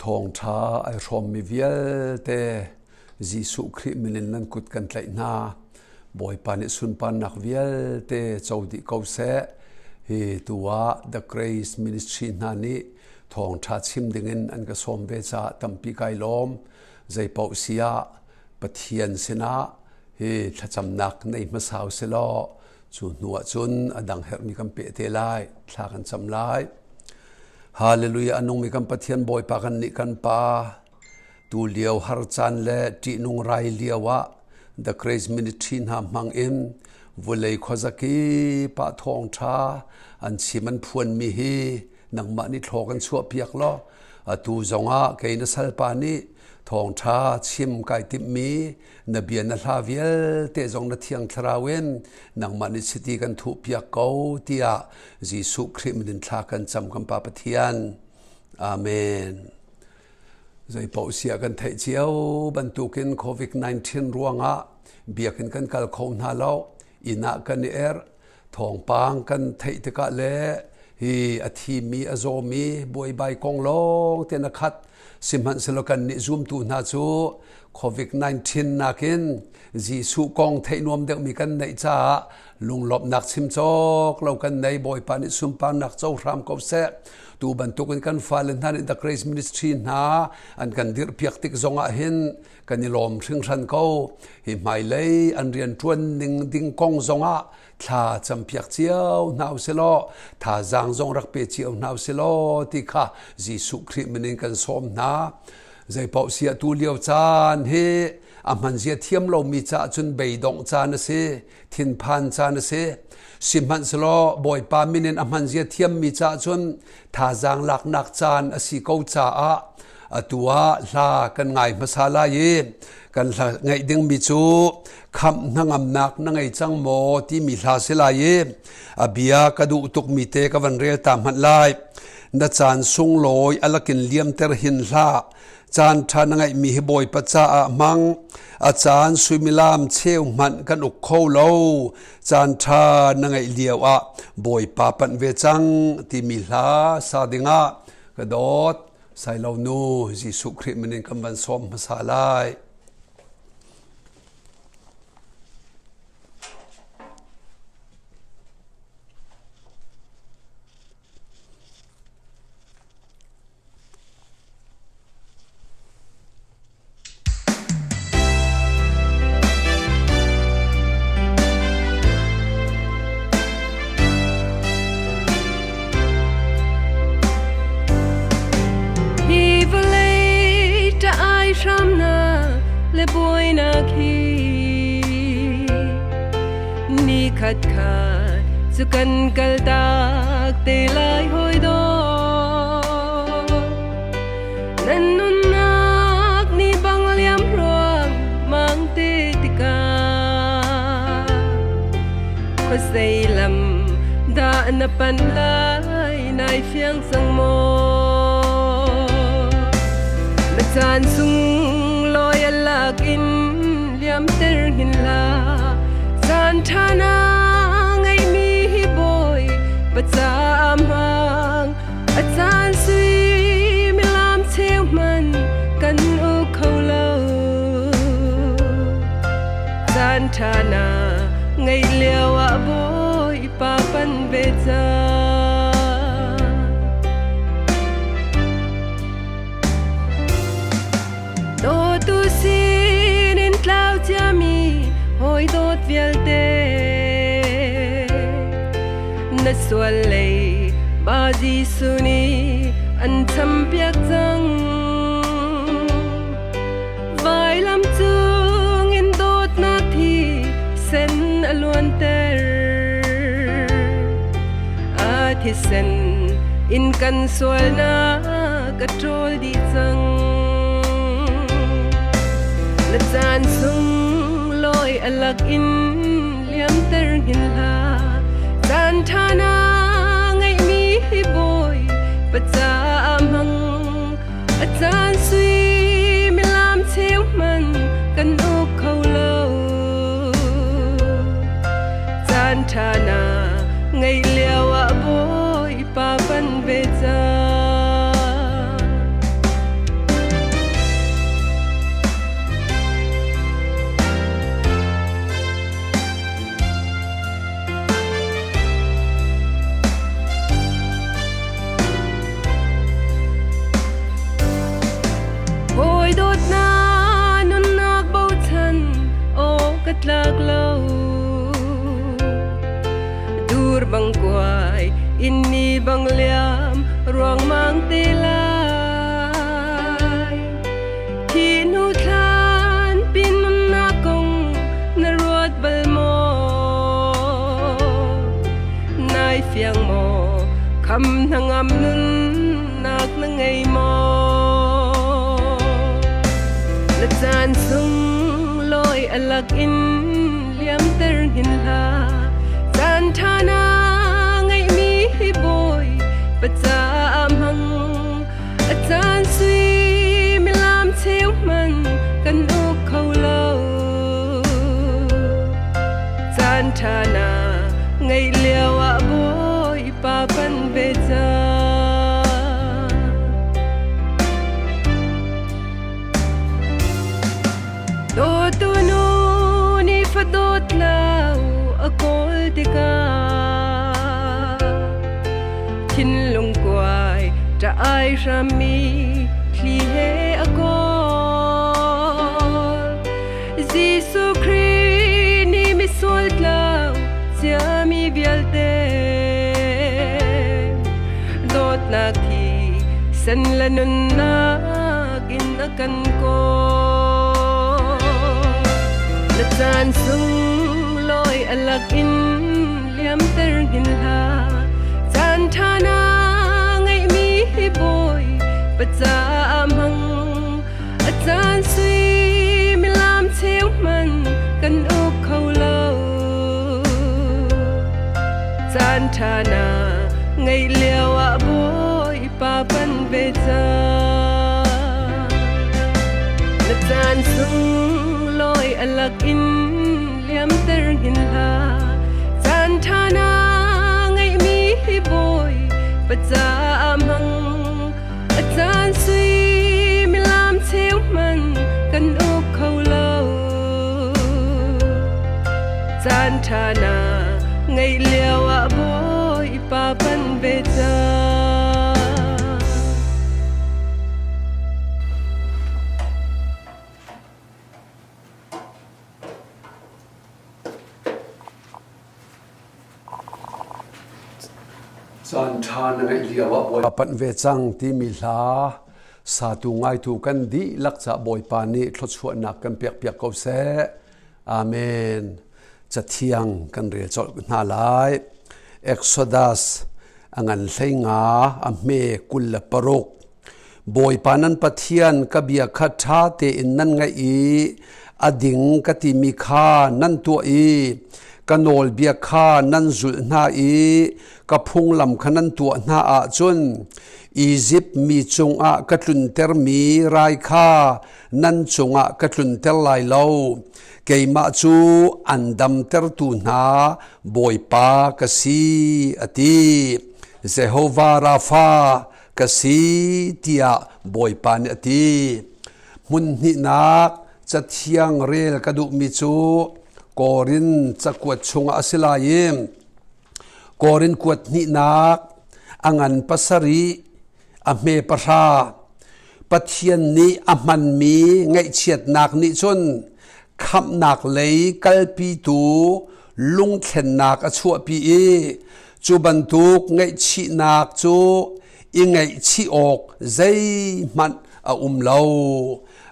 Thawngṭha ai hrawmmi vialte Jesuh Khrih min in nan kut kan tlaih hna. Bawipa nih sunparnak vialte co dih ko seh. Hi tu ah The Grace Ministry hna nih thawngṭha chim dingin an ka sawm ve caah tampi kai lawm. Zeipaoh si ah Pathian sinah hi thlacamnak nei hmasa usilaw cu hnu ah cun a dang herhmi kan peh te lai. Thla kan cam lai. Hallelujah a nungmi kan Pathian Bawipa kan nih kan Pa tu lio har caan le ṭihnung rai lio ah The Grace Ministry hna hmang in vulei khuazaki pa thawngṭha an chim an phuanmi hi nangmah nih thlaw kan chuahpiak law atu zongah kei na salpa nih thawngṭha chim kai timhmi na bia na hla vialte zong na thiang thlarau in nangmah nih chiti kan thuhpiak ko tiah Jesuh Khrih min in thla kan cam kan Pa Pathian. Amen. Zeipaoh sia kan theih cio bantukin COVID-19 ruangah biakinn kan kal kho hna lo inn ah kan i erh thawngpang kan theih tikah le hi a thimi a zawmi buaibai kong lawng te na khat sihmanhsehlaw kan nih zumtu hna cu COVID-19 nakin Jesuh kong theih nuam deuhmi kan neih caah lunglawmhnak chim cawk lo kan nei Bawipa nih sunparnak co hram ko seh tu bantukin kan fale hna nih The Grace Ministry hna an kan dirhpiak tik zongah hin kan i lawm hringhran ko hi hmailei an rian ṭuan ning ding kong zongah thla campiak cio hna usilaw thazaang zong rak pe cio hna usilaw ti kha Jesuh Khrih min in kan sawm hna zeipaoh sia tu lio caan hi a hmanzia thiam lomi caah cun beidongh caan a si thinphan caan a si sihmanhsehlaw Bawipa min in a hmanzia thiammi caah cun thazaang laknak caan a si ko caah atu ah hla kan ngai hmasa lai i kan hla ngaih dingmi cu khamh hnangamnak na ngei cang maw timi hla si lai i a bia ka duh tukmi te ka van rel ta hmanh lai na caan sunglawi a lakin liamter hin hlah caan ṭha na ngeihmi hi Bawipa caah hmang a caan suimilam cheu hmanh kan uk kho lo caan ṭha na ngeih lio ah Bawipa panh ve cang timi hla sa dingah ka dawt sailo nu Jesuh Khrih min in kan van sawm hmasa lai. Hi vawlei ṭah ai hramnak le buainak hi ni khat khat cu kan kaltak te lai hawi daw. Nan nunnak ni bang liam ruang mang te tikah khuazei lam dah na pan lai nai fiang cang maw? Na caan sung lawi a lak in liamter hin la caan ṭha na ngeihmi hi bawi paca hmang a caan sui milam cheu hman kan u kho lo caan ṭha na ngeih lio ah bawipa pan ve ca Dawtu sinin tlau ciami hawi dawt vialte na sual lei ba Jesuh nih an champiak cang vailam cung in dawtnak thi sen a luanter a thisen in kan sualnak a ṭawl dih cang. Na caan sung lawi a lak in liamter hngin hlah. Caan ṭha na ngeihmi hi bawi paca hmang. A caan sui milam cheu hman kan uk kho lo. Caan ṭha na ngeih lio ah bawipa pan ve cang. tlak lo. Dur bang kuai in ni bang liam ruangmang te lai. Thi hnu thlan pin nunnak kong na ruat bal maw? Nai fiang maw? Kham hnangam nunnak na ngei maw? Na caan sung lawi a lak in liamter hin hlah. Caan ṭha na ngeihmi hi bawi paca hmang. A caan sui milam cheu hman kan uk kho lo. Caan ṭha na ngeih lio ah Bawipa pan ve cang. Dawtu nu nih fadawt lo a kawl tikah thinlung kuai ṭah ai hrammi thli he a kawl. Jesuh Khrih nih misual tlau ciami vialte dawtnak hi sen le nunnak in a kan kawl. Na caan sung lawi a lak in liamter hin hlah. Caan ṭha na ngeihmi hi bawi paca hmang. A caan sui milam cheu hman kan uk kho lo. Caan ṭha na ngeih lio ah Bawipa pan ve cang. Na caan sung lawi a lak in liamter hin hlah. Caan ṭha na ngeihmi hi bawi paca hmang. A caan sui milam cheu hman kan uk kho lo. Caan ṭha na ngeih lio ah Bawipa pan ve cang. Caanṭha na ngeih lio ah Bawipa panh ve cang timi hla satu ngaitu kan dihlak caah Bawipa nih thluachuahnak kan pekpiak ko seh. Amen. Cathiang kan rel colh hna lai. Exodus a ngan hlei nga a hme 26. Bawipa nan Pathian ka bia kha ṭha tein nan ngaih i a ding ka timi kha nan tuah i ka nawlbia kha nan zulh hna i ka phunglam kha nan tuah hna ahcun Izipt mi cungah ka tluntermi rai kha nan cungah ka tlunter lai lo. Keimah cu an damtertu hna Bawipa ka si, a ti. Jehovah Rafa ka si tiah Bawipa nih a ti. Hmun hnihnak cathiang rel ka duhmi cu Korin cakuat chungah a si lai i Korin kuat hnihnak a ngan pasarih a hme pahra Pathian nih a hmanmi ngaihchiatnak nih cun khamhnak lei kalpitu lungthlennak a chuahpi i cu bantuk ngaihchihnak cu i ngaihchih awk zeihmanh a um lo.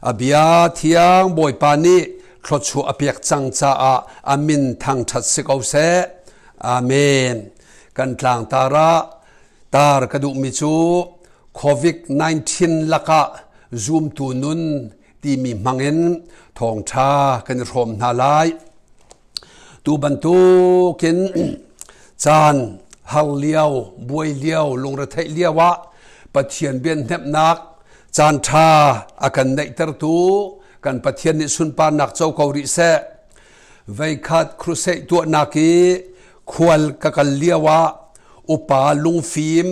A bia thiang Bawipa nih thluachuah a pek cang caah a min thangṭhat si ko seh. Amen. Kan tlangtar ah tar ka duhmi cu COVID-19 lakah zumtu nun timi hmangin thawngṭha kan i hrawm hna lai. Tu bantukin caan har lio, buai lio, lungretheih lio ah Pathian bian hnemhnak caan ṭha a kan neihtertu kan Pathian nih sunparnak co ko rih seh. Veikhat crusade tuahnak i khual ka kal lio ah upa lungfim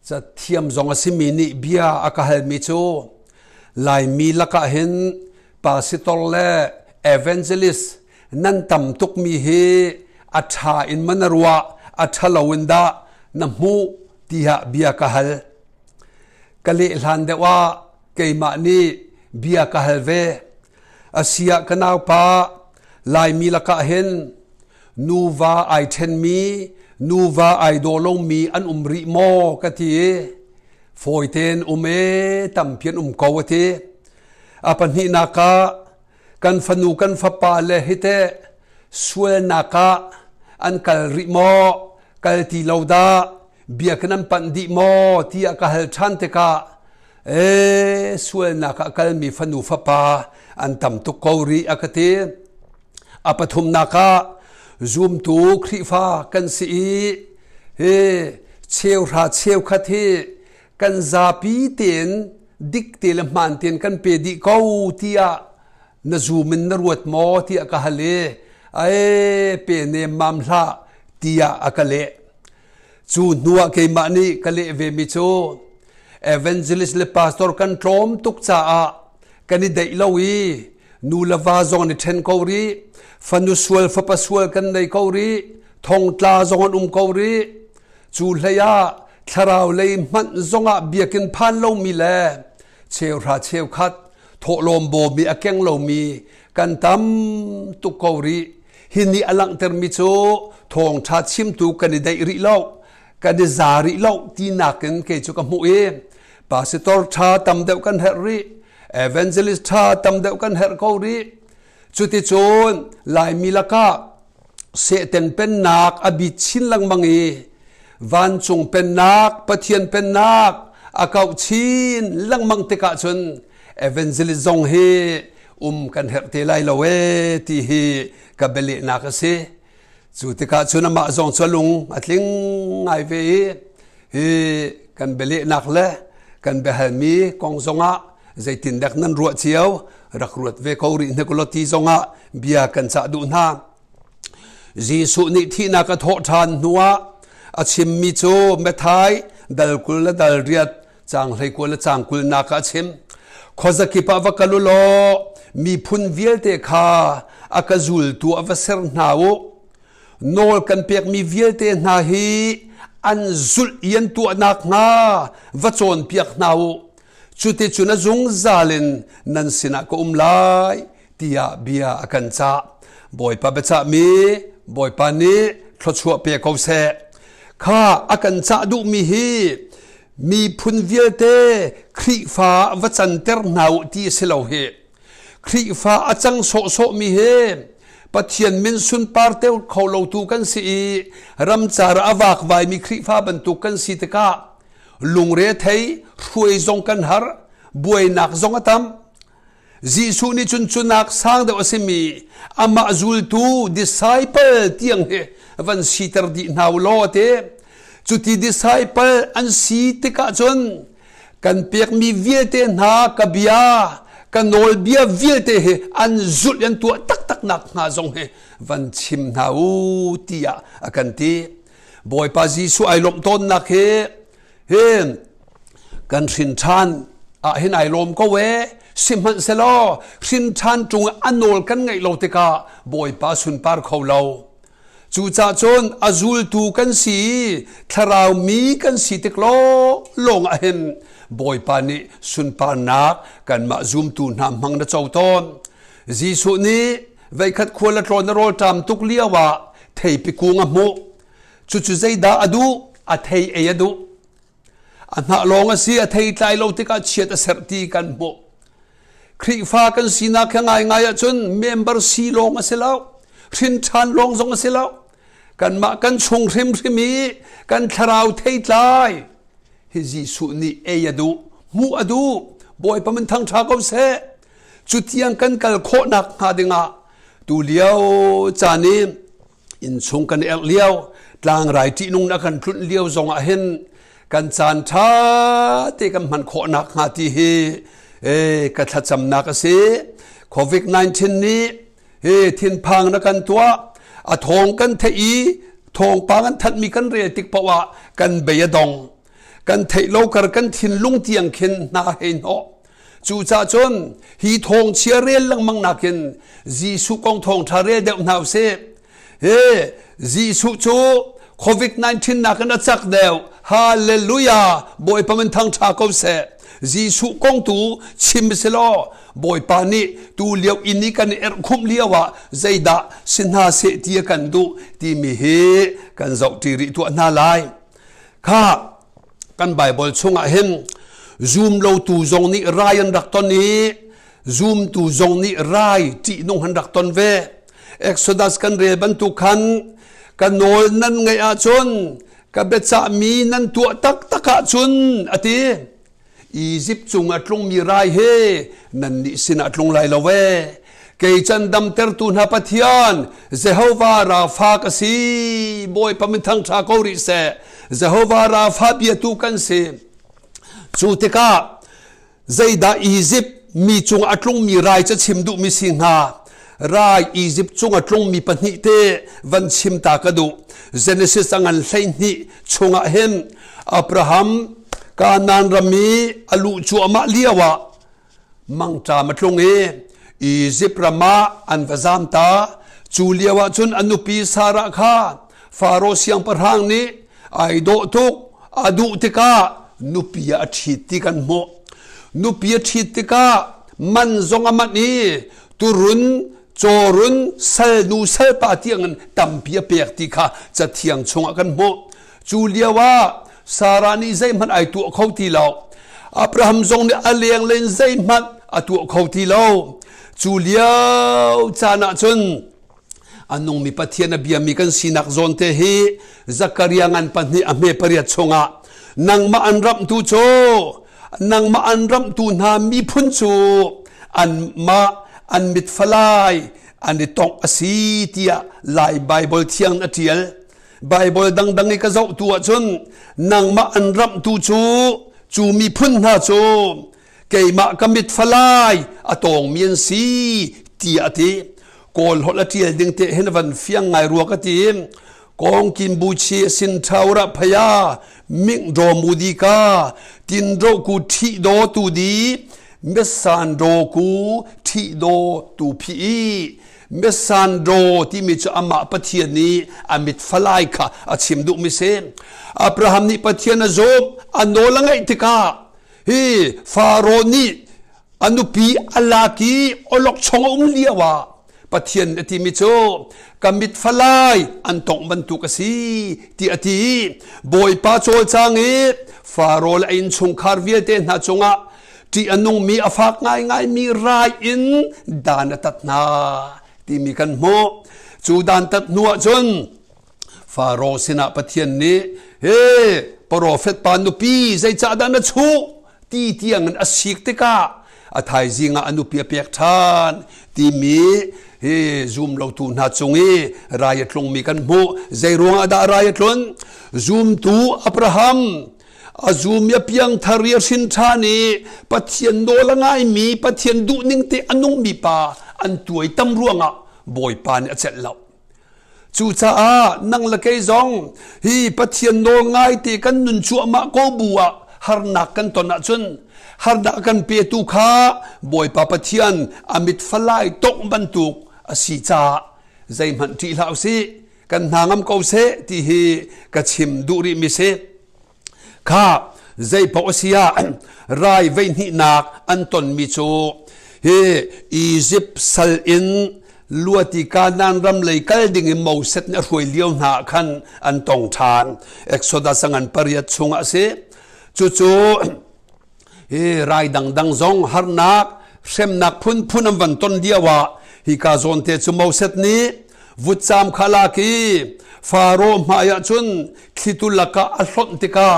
cathiam zong a simi nih bia a ka halmi cu Laimi lakah hin pastor le evangelist nan tam tukmi hi a ṭha in ma na ruah a ṭhalo in dah na hmuh tiah bia ka hal. Ka leh hlan deuh ah keimah nih bia ka hal ve. Asiah ka naupa. Laimi lakah hin nuva ai ṭhenmi, nuva ai daw lomi an um rih maw ka ti i fawi tein um e tampi an um ko a ti. A pahnihnak ah kan fanu kan fapa le hi teh sualnak ah an kal rih maw kal ti lo dah biakinn an panh dih maw tiah ka hal ṭhan tikah ee sualnak ah kalmi fanu fapa an tam tuk ko rih a ka ti. A pathumnak ah zumtu Khrihfa kan si i hi cheuhra cheukhat hi kan zapi tein dik te le hmaan tein kan pe dih ko tiah na zum in na ruat maw tiah ka hal i ai pe nemmam hlah tiah a ka leh. Cu hnuah keimah nih ka leh vemi cu evangelist le pastor kan tlawm tuk caah kan i deih lo i nu le va zong an i ṭhen ko rih fanu sual fapa sual kan nei ko rih thongtla zong an um ko rih cu hlei ah thlarau lei hmanh zongah biakinn phan lomi le cheuhra cheukhat thawhlawm bawmi a keng lomi kan tam tuk ko rih hi nih a langhtermi cu thawngṭha chimtu kan i deih rih lo kan i za rih lo tinak in kei cu ka hmuh i pastor ṭha tam deuh kan herh rih evangelist ṭha tam deuh kan herh ko rih cuticun laimi lakah Satan pennak a bit chin lengmang i vancung pennak Pathian pennak a kauh chin lengmang tikah cun evangelist zong hi um kan herh te lai lo ee ti hi ka bialehnak a si. Cu tikah cun amah zong cu a lung a tling ngai ve i hi kan bialehnak le kan biahalmi kong zongah zeitindah nan ruah cio rak ruat ve ko rih hnik ulaw ti zongah bia kan cah duh hna. Jesuh nih thihnak a thawh ṭhan hnuah a chimmi cu Matthai dal 20 le dal 8 caang 21 le caang 20 ah a chim. Khuazakip ah va kal u law miphun vialte kha a ka zultu ah va ser hna u. Nawl kan pekmi vialte hna hi an zulh i an tuah nakhnga va cawnpiak hna u. Cuticun a zungzal in nan sinah ka um lai tiah bia a kan cah. Bawipa biacahmi Bawipa nih thluachuah pe ko seh. Kha a kan cah duhmi hi miphun vialte Khrihfa va canter hna u ti a si lo hi. Khrihfa a cang sawhsawhmi hi Pathian min sunpar ter kho lotu kan si i ramcar a vakvaimi Khrihfa bantuk kan si tikah lungre thei hruai zong kan har buainak zong a tam Jesuh nih cun cunak sang deuh a simi amah zultu disciple tiang hi van siter dih hna u law te cuti disciple an si tikah cun kan pekmi vialte hna ka bia ka nawlbia vialte hi an zulh an tuah taktak nak hnga zong hi van chim hna u tiah a kan ti Bawipa Jesuh ai lawmh tawnnak hi hin kan hrin ṭhan ah hin ai lawm ko ee sihmanhsehlaw hrin ṭhan ṭung a nawl kan ngaih lo tikah Bawipa sunpar kho lo cucah cun a zultu kan si thlarau mi kan si tik law lawng ah hin Bawipa nih sunparnak kanmah zumtu hna hmang na co tawn Jesuh nih veikhat khual a tlawn a rawl ṭam tuk lio ah theipi kung a hmuh cucu zeidah a duh a thei ei a duh a hnah lawng a si a thei tlai lo tikah chiat a serh ti kan hmuh Khrihfa kan sinak he ngaingai ahcun member si lawng a si lo hrin ṭhan lawng zong a si lo kanmah kan chung hrimhrim i kan thlarau theitlai hi Jesuh nih ei a duh hmuh a duh Bawipa min thangṭha ko seh cu tiang kan kal khawhnak hnga dingah tu lio caan i innchung kan erh lio tlangrai ṭihnung na kan tlunh lio zongah hin kan caan ṭha te kan hman khawhnak hnga ti hi ka thlacamnak a si covid-19 nih hi thinphang na kan tuah a thawng kan theih i thawngpang an thanhmi kan rel tik paoh ah kan bei a dong kan theih lo kar kan thinlung tiang khin hna hei hnawh Cucaah cun hi thawngchia rel lengmang nakin Jesuh kong thawngṭha rel deuh hna usih. Hi Jesuh cu COVID-19 nakin a cak deuh. Hallelujah! Bawipa min thangṭha ko seh. Jesuh kong tu chim selaw Bawipa nih tu lio inn i kan i erhkhumh lio ah zeidah si hna seh ti a kan duh timi hi kan zohṭi rih tuah hna lai. Kha kan Baibal chungah hin zumlotu zong nih rai an rak ton i zumtu zong nih rai ṭihnung an rak ton ve. Exodus kan rel bantuk khan ka nawl nan ngaih ahcun ka biacahmi nan tuah taktak ahcun a ti. Izipt cung a tlungmi rai he nannih sinah tlung lai lo ee. Kei can damtertu hna Pathian Jehovah Rafa ka si. Bawipa min thangṭha ko rih seh. Jehovah Rafa biatu kan si. Cu tikah zeidah Izipt mi cung a tlungmi rai ca chim duhmi si hnga? Rai Izipt cung a tlungmi pahnih te van chim ta ka duh. Genesis a ngan 12 chungah hin Abraham Kanaan ram i a luh cuahmah lioah mangṭam a tlung i Izipt ram ah an va zam ta. Cu lioah cun a nupi Sarah kha Faro siangpahrang nih ai dawh tuk a duh tikah nupi ah a ṭhit ti kan hmuh. Nupi a ṭhit tikah man zong a manh i turun cawrun salnu salpa tiangin tampi a pek ti kha cathiang chungah kan hmuh. Cu lio ah Sarah nih zeihmanh ai tuah kho ti lo. Abraham zong nih a leng len zeihmanh a tuah kho ti lo. Cu lio caan ah cun a nungmi Pathian a biami kan sinak zawn te hi Zakaria ngan pahnih a hme pariat chungah nangmah an ramhtu cu nangmah an ramhtu hna miphun cu anmah an mit falai an i tongh a si tiah Lai Baibal thiang a ṭial. Baibal dangdang i ka zoh tu ahcun nangmah an ramhtu cu cu miphun hna cu keimah ka mit falai a tawngmi an si tiah a ti. Kawl holh a ṭial ding te hin van fiang ngai rua ka ti. Kong kin bu chi sin thaura phaya ming do mu di ka tin do ku thi do tu di mesan do ku thi do tu phi Mesandro timi cu amah Pathian nih a mit falai kha a chim duhmi si. Abraham nih Pathian a zumh, a nawl a ngaih tikah hi Faro nih a nupi a lak i awlokchong a um lio ah Pathian a timi cu ka mit falai an tongh bantuk a si ti a ti. Bawipa cawlcang i Faro le a innchungkhar vialte hna cungah ṭih a nungmi a fak ngaingaimi rai in dan a tat hna timi kan hmuh. Cu dan tat hnu ahcun Faro sinah Pathian nih he profet pa nupi zeicahdah na chuh ti tiang in a sik tikah a thaizing ah a nupi a pek ṭhan timi hi zumlotu hna cung i rai a tlungmi kan hmuh. Zei ruangah dah rai a tlun? Zumtu Abraham A zum i a piangthar i a hrin ṭhan i Pathian nawl a ngaimi, Pathian duhning te a nungmi pa an tuaitam ruangah Bawipa nih a celh lo. Cucaah nang le kei zong hi Pathian nawl ngaite kan nun cuahmah ko bu ah harnak kan ton ahcun harnak kan petu kha Bawipa Pathian a mit falai tongh bantuk a si caah zeihmanh ṭih hlah usih. Kan hna ngam ko seh ti hi ka chim duh rihmi si. Kha zeipaoh a si ah rai veihnihnak an tonmi cu hi Izipt sal in luati Kanaan ram lei kal ding in Moses nih a hruai lio hna ah khan an tong ṭhan. Exodus a ngan pariat chungah a si. Cucu hi rai dangdang zong harnak hremnak phunphun an van ton lio ah hika zawn te cu Moses nih vutcam kha lak i Faro hmai ah cun thlitu lakah a hlonh tikah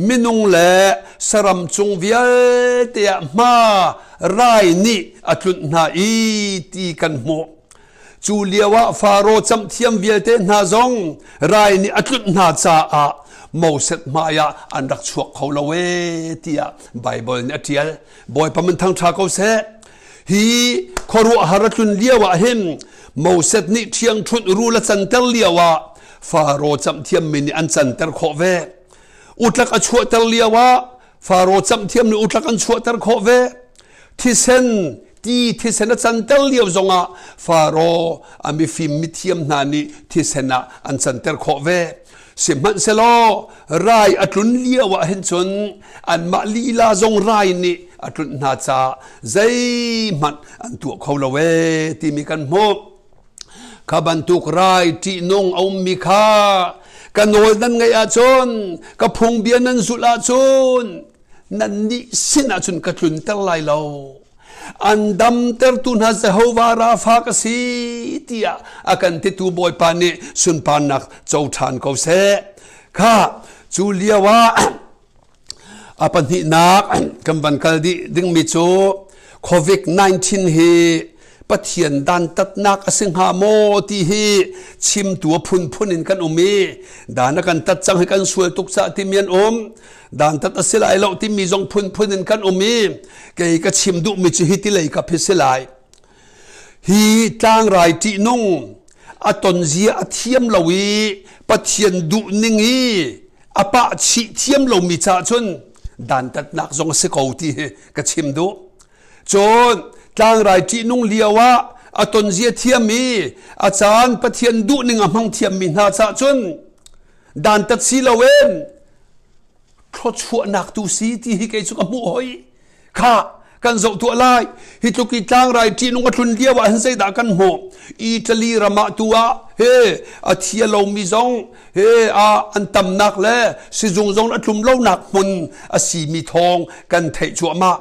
minung le saram cung vialte ah hma rai nih a tlunh hna i ti kan hmuh. Cu lio ah Faro camhthiam vialte hna zong rai nih a tlunh hna caah Moses hmai ah an rak chuak kho lo ee tiah Baibal nih a ṭial. Bawipa min thangṭha ko seh. Hi khuaruahhar a tlun lio ah hin Moses nih ṭhiangṭhunh rul a canter lio ah Faro camhthiam mi nih an canter khawh ve. Utlak a chuahter lio ah Faro camhthiam nih utlak an chuahter khawh ve. Thisen ti thisen a canter lio zongah Faro a mifim mithiam hna nih thisen ah an canter khawh ve. Sihmanhsehlaw rai a tlun lio ah hin cun anmah lila zong rai nih a tlunh hna caah zeihmanh an tuah kho lo ee timi kan hmuh. Kha bantuk rai ṭihnung a ummi kha ka nawl nan ngaih ahcun ka phungbia nan zulh ahcun nannih sinah cun ka tlunter lai lo. An damtertu hna Jehovah Rafa ka si tiah a kan titu Bawipa nih sunparnak co ṭhan ko seh. Kha cu lio ah a pahnihnak kan van kal dih dingmi cu COVID-19 hi Pathian dantatnak a si hnga maw ti hi chimtu a phunphun in kan um i dan a kan tat cang hi kan sual tuk cah timi an um dantat a si lai lo timi zong phunphun in kan um i kei ka chim duhmi cu hi ti lei kap hi si lai hi tlangrai ṭihnung a tonzia a thiam lo i Pathian duh ning i a pah chih thiam lomi caah cun dantatnak zong a si ko ti hi ka chim duh Cun tlangrai ṭihnung lio ah a tonzia thiam i a caan Pathian duhning a hmang thiammi hna caah cun dantat si loin thluachuahnak tu si ti hi kei cu ka hmuh hoi. Kha kan zoh tuah lai. Hi tluk i tlangrai ṭihnung a tlun lio ah hin zeidah kan hmuh? Italy ram ah tu ah he a thia lomi zong he a an tamnak le sizung zong a tlum lonak hmun a simi thawng kan theih cuahmah.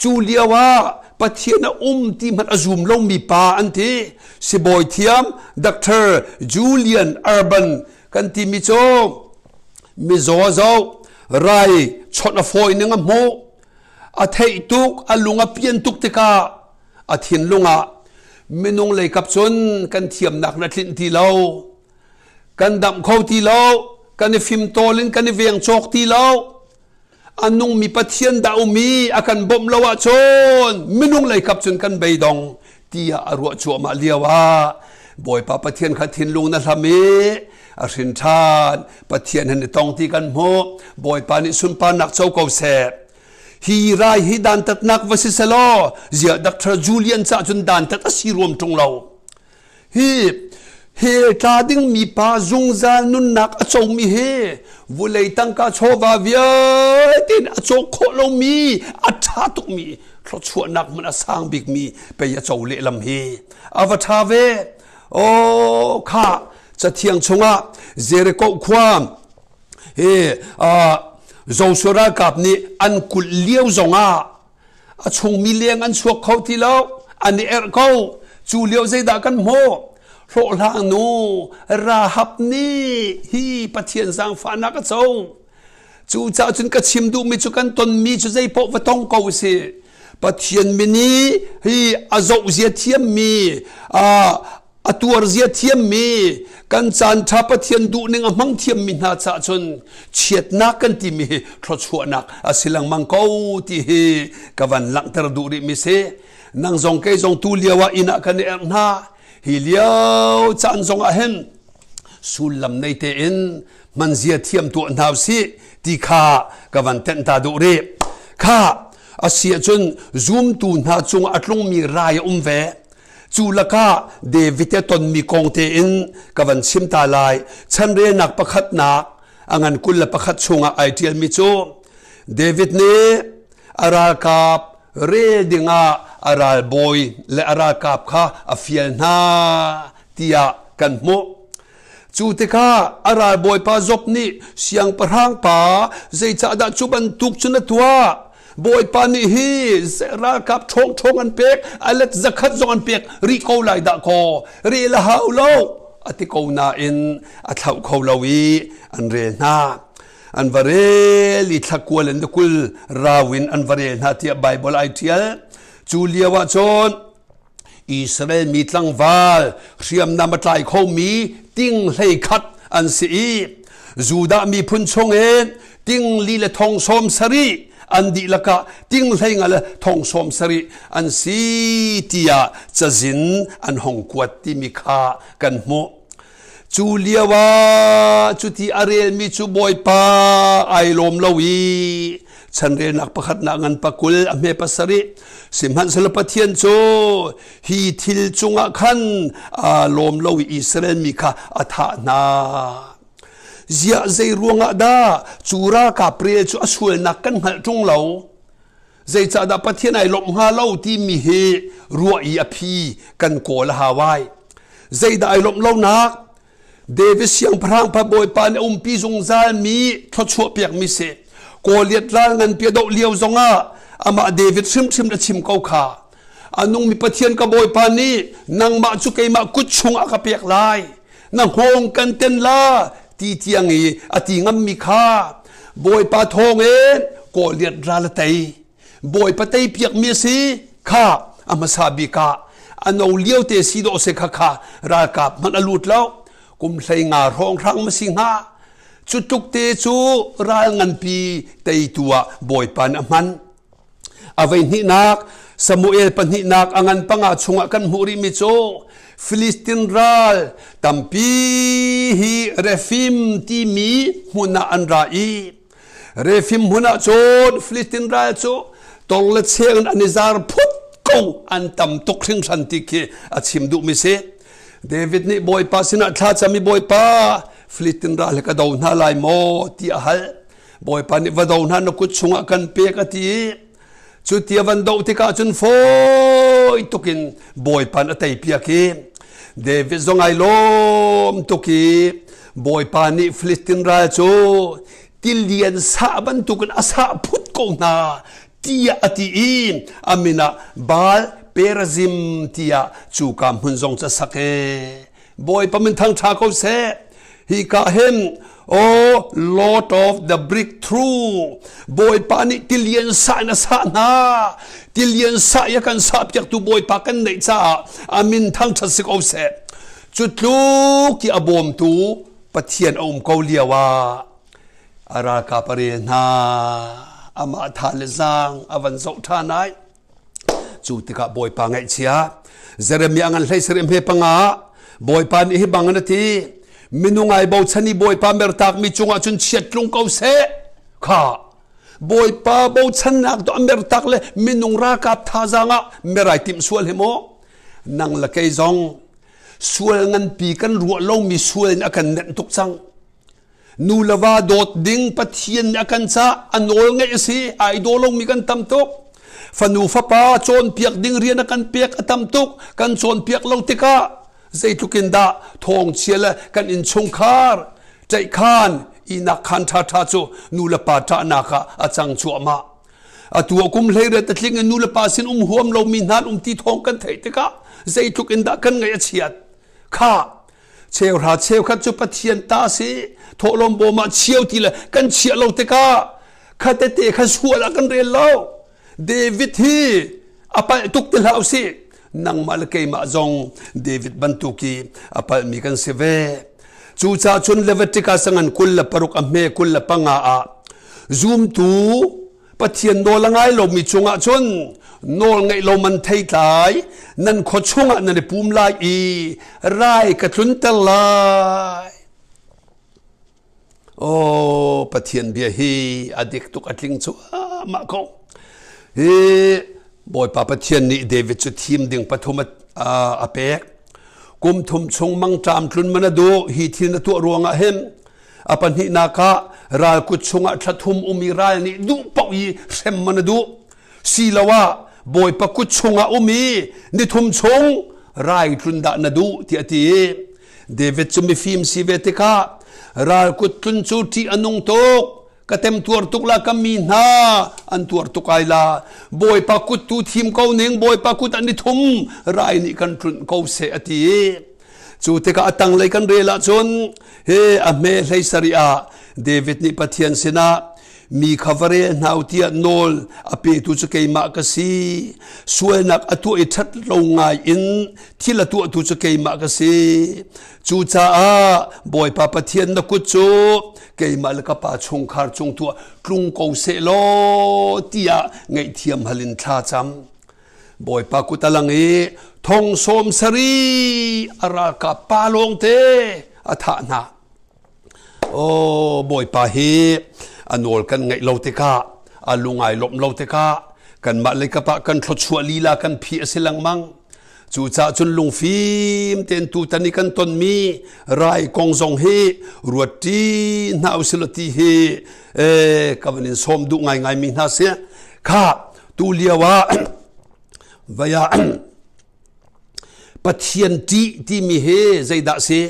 Cu lio ah Pathian a um ti hmanh a zum lomi pa an ti. Sibawi thiam Dr. Julian Urban kan timi cu mizaw a zoh, rai chawnh a fawi ning a hmuh, a theih tuk, a lung a pian tuk tikah a thinlung ah minung leikap cun kan thiamnak na tlinh ti lo, kan damh kho ti lo, kan i fimtawl in kan i veng cawk ti lo, a nungmi Pathian dah um i a kan bawmh lo ahcun minung leikap cun kan beidong tiah a ruah cuahmah lio ah Bawipa Pathian kha thinlung na hlam i a hrin ṭhan Pathian hen i tong ti kan hmuh Bawipa nih sunparnak co ko seh hi rai hi dantatnak va si selaw ziah Dr. Julian cah cun dantat a si ruam ṭung lo Hi hell tla dingmi pa zungzal nunnak a comi hi vulei tangka chawva vialte in a cawk khawh lomi a ṭha tukmi thluachuahnak hmun a sang bikmi pei a co lehlam hi a va ṭha ve. Aw kha cathiang chungah Jericho khua hi Joshua ralkap nih an kulh lio zongah a chungmi leng an chuak kho ti lo an i erh ko cu lio zeidah kan hmuh hlawhhlang nu Rahab nih hi Pathian zaangfahnak a co cucaah cun ka chim duhmi cu kan tonmi cu zeipaoh va tong ko si Pathian min i hi a zohzia thiammi a tuar zia thiammi kan caan ṭha Pathian duhning a hmang thiammi hna caah cun chiatnak kan timi hi thluachuahnak a si lengmang ko ti hi ka van langhter duh rihmi si nang zong kei zong tu lio ah inn ah kan i erh hna hi lio caan zong ah hin sullam nei tein hmanzia thiam tuah hna usih ti kha ka van tenh ta duh rih kha a si ahcun zumtu hna cungah a tlungmi rai a um ve Cu lakah David a tonmi kong tein ka van chim ta lai. Chanrelnak pakhatnak a ngan 21 chungah ai ṭialmi cu David nih a ralkap rel dingah a ralbawi le a ralkap kha a fial hna tiah kan hmuh. Cu tikah a ralbawipa Job nih siangpahrang pa zeicahdah cu bantuk cu na tuah? Bawipa nih hi ralkap ṭhawngṭhawng an pek, a let zakhat zong an pek rih ko lai dah kaw rel a hau lo a ti ko nain a thlauh kho lo i an rel hna. An va rel i thla kual in 20 rau in an va rel hna tiah Baibal ai ṭial. Cu lio ah cun Israel mi tlangval hriamnam a tlai khomi ting hlei khat an si i Judah miphun chungin ting li le thong sawm sarih an dihlak ah ting hlei nga le thong sawm sarih an si tiah cazin an hong kuat timi kha kan hmuh. Cu lio ah cuti a relmi cu Bawipa ai lawm lo i chanrelnak pakhatnak ngan pakul a hme pasarih sihmanhsehlaw Pathian cu hi thil cungah khan aa lawm lo i Israel mi kha a thah hna. Ziah zei ruangah dah cu ralkap rel cu a sualnak kan hngalh ṭung lo? Zeicahdah Pathian ai lawmh hnga lo timi hi ruah i a phi kan kawl a hau ai. Zeidah ai lawmh lonak? David siangpahrang pa Bawipa nih a umpi zungzalmi thluachuah piakmi si. Goliath ral nganpi a doh lio zongah amah David hrimhrim a chim ko kha. A nungmi Pathian ka Bawipa nih nangmah cu keimah kut chungah ka pek lai. Na hngawng kan ten la ti tiang i a ti ngammi kha Bawipa thawngin Goliath ral a tei. Bawipa tei piakmi a si kha a hmasa bik ah a no lio te si dawh se kha kha ralkap hmanh a lut lo. Kum 15 hrawnghrang ma si hnga. Cu tluk te cu ral nganpi teitu ah Bawipa nih a hman. A voi hnihnak Samuel pahnihnak a ngan panga chungah kan hmuh rihmi cu Filistin ral tampi hi Refim timi hmun ah an ra i Refim hmun ah cun Filistin ral cu tong le cheng in an i zar phut ko an tam tuk hringhran ti khi a chim duhmi si. David nih Bawipa sinah thla cam i Bawipa Filistin ral hi ka do hna lai maw ti a hal. Bawipa nih va do hna na kut chungah kan pek a ti i cu ti a van doh tikah cun fawi tukin Bawipa a tei piak i David zong ai lawm tuk i Bawipa nih Filistin ral cu tilian sah bantukin a sah phut ko hna tiah a ti i a min ah Baal Perazim tiah cuka hmun zong cu a sak e. Bawipa min thangṭha ko seh. Hi ka hin Oh Lord of the breakthrough Bawipa nih tilian sah in a sah hna tilian sah i a kan sah piaktu Bawipa kan neih caah a min thangṭhat si ko seh. Cu tluk i a bawmtu Pathian a um ko lio ah a ralkap a rel hna amah tha le zaang a van zoh ṭhan ai. Cu tikah Bawipa ngaihchia Jeremiah ngan hlei sarih hme panga ah Bawipa nih hi bang in a ti minung ai bochan i Bawipa mertakmi cungah cun chiat tlung ko seh kha Bawipa bochannak to a mertak le minung ralkap thazaang ah merai timh sual hi maw nang le kei zong sual nganpi kan ruah lomi sual in a kan nenh tuk cang Nu le va dawt ding Pathian nih a kan cah a nawl ngeih a si ai daw lomi kan tam tuk fanu fapa cawnpiak ding rian a kan pek a tam tuk kan cawnpiak lo tikah zeitluk in dah thawngchia le kan innchungkhar ṭaihkhan ihnak khan ṭhaṭha cu nu le pa ṭahnak ah a cang cuahmah atu a kum hleiriat a tling in nu le pa sin um huam lomi hna an um ti thawng kan theih tikah zeitluk in dah kan ngaih a chiat kha Cheuhra cheukhat cu Pathian ta si thawhlawm bawm ah chio ti le kan chiah lo tikah khatete kha sual ah kan rel lo. David hi a palh tuk ti hlah usih. Nangmah le keimah zong David bantuk i a palhmi kan si ve. Cucaah cun Leviticus ngan 26 a hme 25 ah zumtu Pathian nawl a ngai lomi cungah cun nawl ngeih lo man theitlai nan khua chungah nan i pum lai i rai ka tlunter lai. Oh, Pathian bia hi a dik tuk a tling cuahmah ko. Hi Bawipa Pathian nih David cu thim ding pathum a pek. Kum thum chung mangṭam tlun man a duh hi thil na tuah ruangah hin A pahnihnak ah ral kut chungah thla thum um i ral nih duh paoh i hrem man a duh. Siloah Bawipa kut chungah um i nithum chung rai tlun dah na duh tiah a ti. David cu mifim si ve tikah ral kut tlun cu ṭih a nung tuk. Ka temtuar tuk la ka mi hna an tuar tuk ai la. Bawipa kut tu thim ko ning Bawipa kut an i thum rai nih kan tlunh ko seh a ti. Cu tikah a tanglei kan rel ahcun he a hme hlei sarih ah David nih Pathian sinah mi kha va rel hna u tiah nawl a petu cu keimah ka si. Sualnak a tuah i ṭhat lo ngai in thil a tuahtu cu keimah ka si. Cucaah Bawipa Pathian na kut cu keimah le ka pa chungkhar cung tuah tlung ko seh law tiah ngaihthiam hal in thla cam. Bawipa kut a lang i thong sawm sarih a ralkap pa lawngte a thah hna. Aw Bawipa hi a nawl kan ngaih lo tikah a lung ai lawmh lo tikah kanmah leikap ah kan thluachuah lila kan phih a si lengmang. Cucaah cun lungfim tein tutan i kan tonmi rai kong zong hi ruat ṭi hna usih law ti hi ka van in sawm duh ngaingaimi hna si. Kha tu lio ah vai ah Pathian ṭih timi hi zeidah si?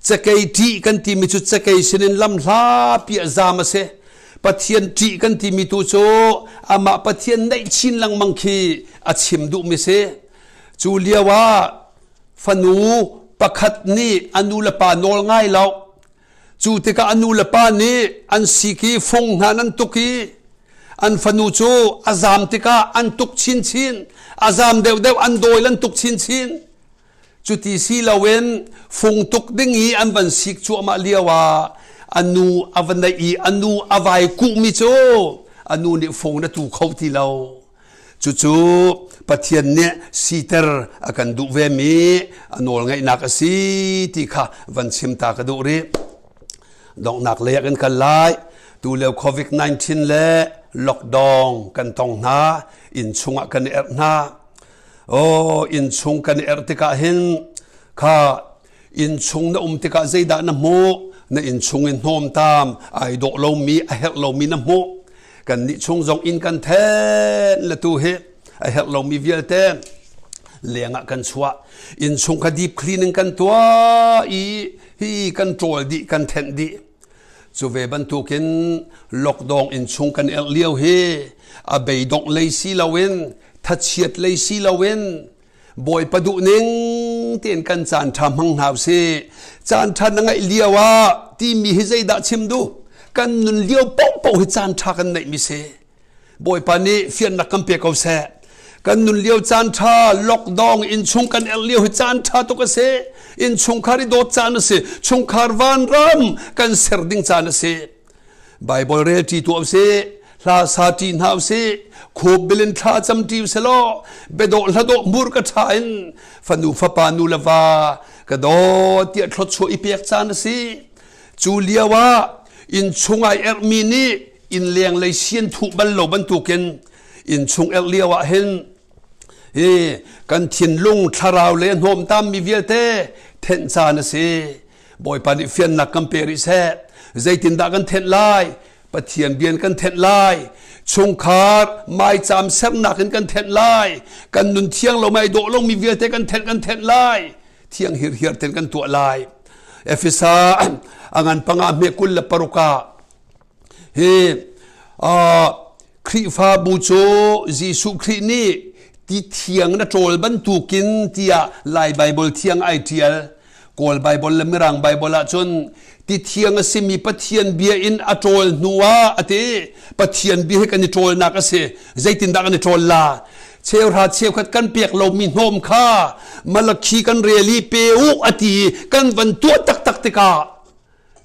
Cakei ṭih kan timi cu cakei sinin lam hlapi ah zaam a si. Pathian ṭih kan timi tu cu amah Pathian neih chin lengmang khi a chim duhmi si. Cu lio ah fanu pakhat nih a nu le pa nawl ngai lo. Cu tikah a nu le pa nih an sik i fung hna an tuk i an fanu cu a zaam tikah an tuk chinchin. A zaam deuhdeuh an dawi an tuk chinchin. Cuti si loin fung tuk ding i an van sik cuahmah lio ah a nu a va naih i a nu a vai kuhmi cu a nu nih fung na tu kho ti lo. Cucu Pathian nih siter a kan duh vemi a nawlngaihnak a si ti kha van chim ta ka duh rih. Donghnak lei ah kan kal lai. Tu lio COVID-19 le lockdown kan tong hna. Inn chungah kan i erh hna. Aw innchung kan i erh tikah hin kha innchung na um tikah zeidah na hmuh? Na innchung in hnawmtam ai dawh lomi a herh lomi na hmuh. Kannih chung zong inn kan then le tu hi a herh lomi vialte leng ah kan chuah. Innchung kha deep cleaning kan tuah i hi kan ṭawl dih kan thenh dih. Cu ve bantukin lockdown innchung kan erh lio hi a beidongh lei si loin thachiat lei si loin Bawipa duh ning tein kan caan ṭha hmang hna usih. Caan ṭha na ngeih lio ah timi hi zeidah chim duh? Kan nun lio paohpaoh hi caan ṭha kan neihmi si. Bawipa nih fiannak kan pe ko seh. Kan nun lio caan ṭha lockdown innchung kan erh lio hi caan ṭha tuk a si. Innchungkhar i dawt caan a si. Chungkhar vanram kan ser ding caan a si. Baibal rel ṭi tuah usih. Hla sa ṭi hna usih. Khup bilin thla cam ṭi usih law biadawh hladawh hmur ka ṭha in fanu fapa nu le va ka dawt tiah thluachuah i pek caan a si. Cu lio ah innchung ai erhmi nih innleng lei sian thuh bal lo bantukin innchung erh lio ah hin hi kan thinlung thlarau le hnawmtam mi vialte thenh caan a si. Bawipa nih fiannak kan pe rih seh. Zeitindah kan thenh lai? Pathian bian kan thenh lai. Chungkhar maicaam sernak in kan thenh lai. Kan nun thiang lo mai dawh lomi vialte kan thenh kan thenh lai. Thiang hirhiar ten kan tuah lai. Efesa a ngan panga hme 26 ah hi Khrihfabu cu Jesuh Khrih nih ti thiang na ṭawl bantukin tiah Lai Baibal thiang ai ṭial. Kawl Baibal le Mirang Baibal ahcun ti thiang a simi Pathian bia in a ṭawl hnu ah a ti. Pathian bia hi kan i ṭawlnak a si. Zeitindah kan i ṭawl la? Cheuhra cheukhat kan pek lomi hnawm kha Malakhi kan rel i pe u a ti i kan van tuah taktak tikah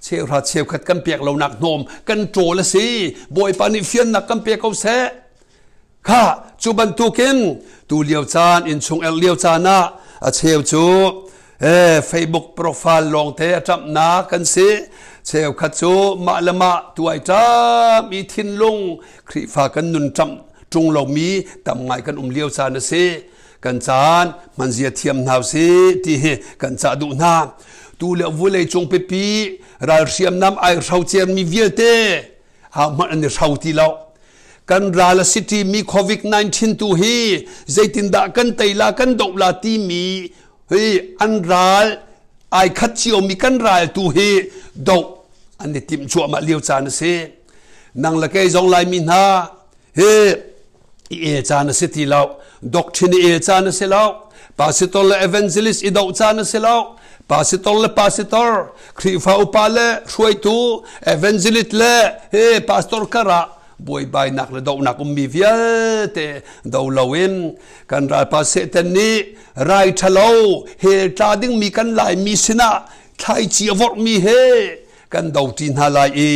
cheuhra cheukhat kan pek lonak hnawm kan ṭawl a si. Bawipa nih fiannak kan pe ko seh. Kha cu bantukin tu lio caan innchung er lio caan ah a cheu cu Facebook profile lawngte a ṭamhnak kan si. Cheukhat cu mah le mah tuai ṭam i thinlung Khrihfa kan nun ṭamh ṭung lomi tam ngai kan um lio caan a si. Kan caan hmanzia thiam hna usih ti hi kan cah duh hna. Tu le vulei cung pipi ral hriamnam ai hrocermi vialte hmanh an i hro ti lo. Kan ral a si ṭimi COVID-19 tu hi zeitindah kan tei la kan doh la timi hi an ral ai khat ciomi kan ral tu hi doh an i timh cuahmah lio caan a si. Nang le kei zong Laimi hna hi i el caan a si ti lo. Doctrine i el caan a si lo. Pastor le evangelist i doh caan a si lo. Pastor le pastor, Khrihfa upa le hruaitu, evangelist le he pastor karah buaibainak le dohnak ummi vialte do loin kan ralpa Satan nih rai ṭhalo hell tla dingmi kan Laimi sinah thlaici a vorhmi he kan do ṭi hna lai i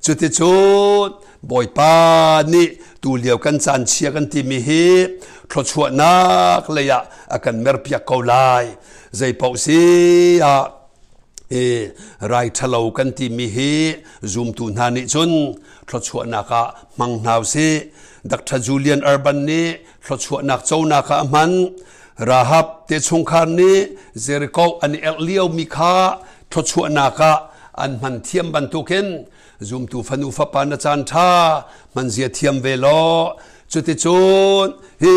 cuticun Bawipa nih tu lio kan caan chia kan timi hi thluachuahnak lei ah a kan merpiak ko lai. Zeipaoh si ah i rai ṭhalo kan timi hi zumtu hna nih cun thluachuahnak ah hmang hna usih. Dr. Julian Urban nih thluachuahnak conak ah a hman. Rahab te chungkhar nih Jericho an i erh liomi kha thluachuahnak ah an hman thiam bantukin zumtu fanu fapa na caan ṭha hman zia thiam ve law cuticun hi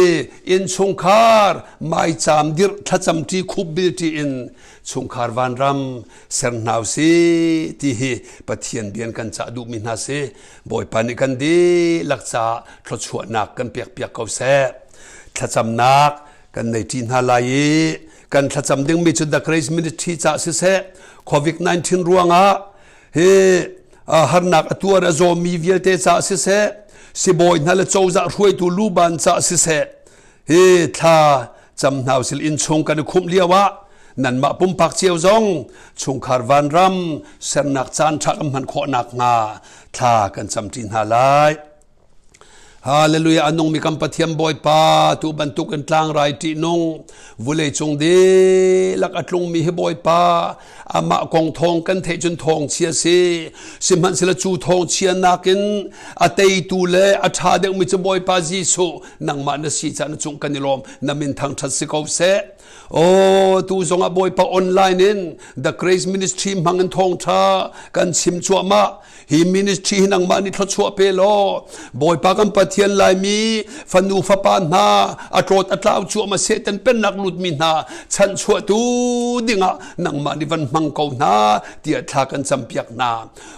innchungkhar maicaam dirh thlacam ṭi khupbil ṭi in chungkhar vanram ser hna si ti hi Pathian bian kan cah duhmi hna si. Bawipa nih kan dihlak caah thluachuahnak kan pek piak ko seh. Thlacamnak kan nei ṭi hna lai i kan thlacam dingmi cu The Grace Ministry caah siseh COVID-19 ruangah hi harnak a tuar a zawmi vialte caah siseh sibawi hna le cozah hruaitu luban caah siseh hi thla cam hna usil inn chung kan i khumh lio ah nanmah pumpak cio zong chungkhar vanram sernak caan ṭha kan hman khawh nakhnga thla kan camṭi hna lai. Hallelujah a nungmi kan Pathian Bawipa tu bantuk in tlangrai ṭihnung vulei cung dihlak a tlungmi hi Bawipa amah kong thawng kan theih cun thawng chia si sihmanhsehlaw cu thawng chia nakin a teitu le a ṭha deuhmi cu Bawipa Jesuh nangmah na si caah na cung kan i lawm na min thangṭhat si ko seh Oh, tu zongah Bawipa online in The Grace Ministry hmang in thawngṭha kan chim cuahmah. Hi ministry hi nangmah nih thluachuah pe law Bawipa kan Pathian Laimi fanu fapa hna a tlawt a tlau cuahmah Satan pennak lutmi hna chanhchuahtu dingah nangmah nih van hmang ko hna tiah thla kan campiak hna.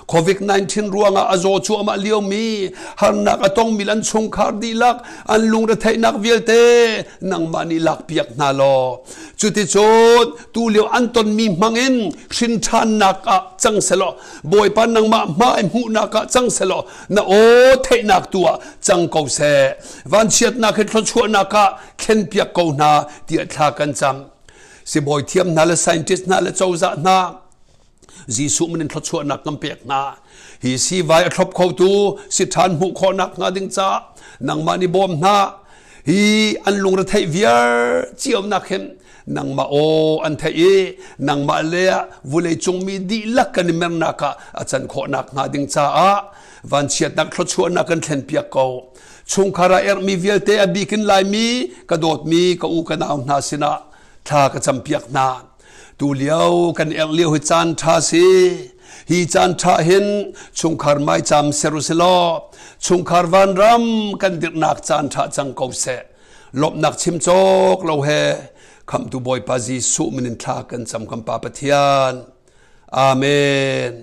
COVID-19 ruangah a zaw cuahmah liomi harnak a tongmi an chungkhar dihlak an lungretheihnak vialte nangmah nih lakpiak hna law cuticun tu lio an tonmi hmangin hrin ṭhannak ah cang selaw Bawipa nangmah hmai hmuhnak ah cang selaw na aw theihnak tu ah cang ko seh vanchiatnak he thluachuahnak ah thlenpiak ko hna tiah thla kan cam sibawi thiam hna le scientist hna le cozah hna Jesuh min in thluachuahnak kan pek hna. Hi siivai a thlop khotu si ṭhan hmuh khawhnak hnga ding caah nangmah nih bawm hna. Hi an lungretheih viar cionak hin nangmah aw an theih i nangmah le vulei cungmi dihlak kan i mernak ah a can khawhnak hnga ding caah vanchiatnak thluachuahnak kan thlenpiak ko. Chungkhar ah erhmi vialte a bikin Laimi ka dawtmi ka u ka nau hna sinah thla ka campiak hna. Tu lio kan erh lio hi caan ṭha si. Hi caan ṭha hin chungkhar maicaam ser u silaw chungkhar vanram kan dirhnak caan ṭha cang ko seh. Lawmhnak chim cawk lo he khamhtu Bawipa Jesuh min in thla kan cam kan Pa Pathian. Amen.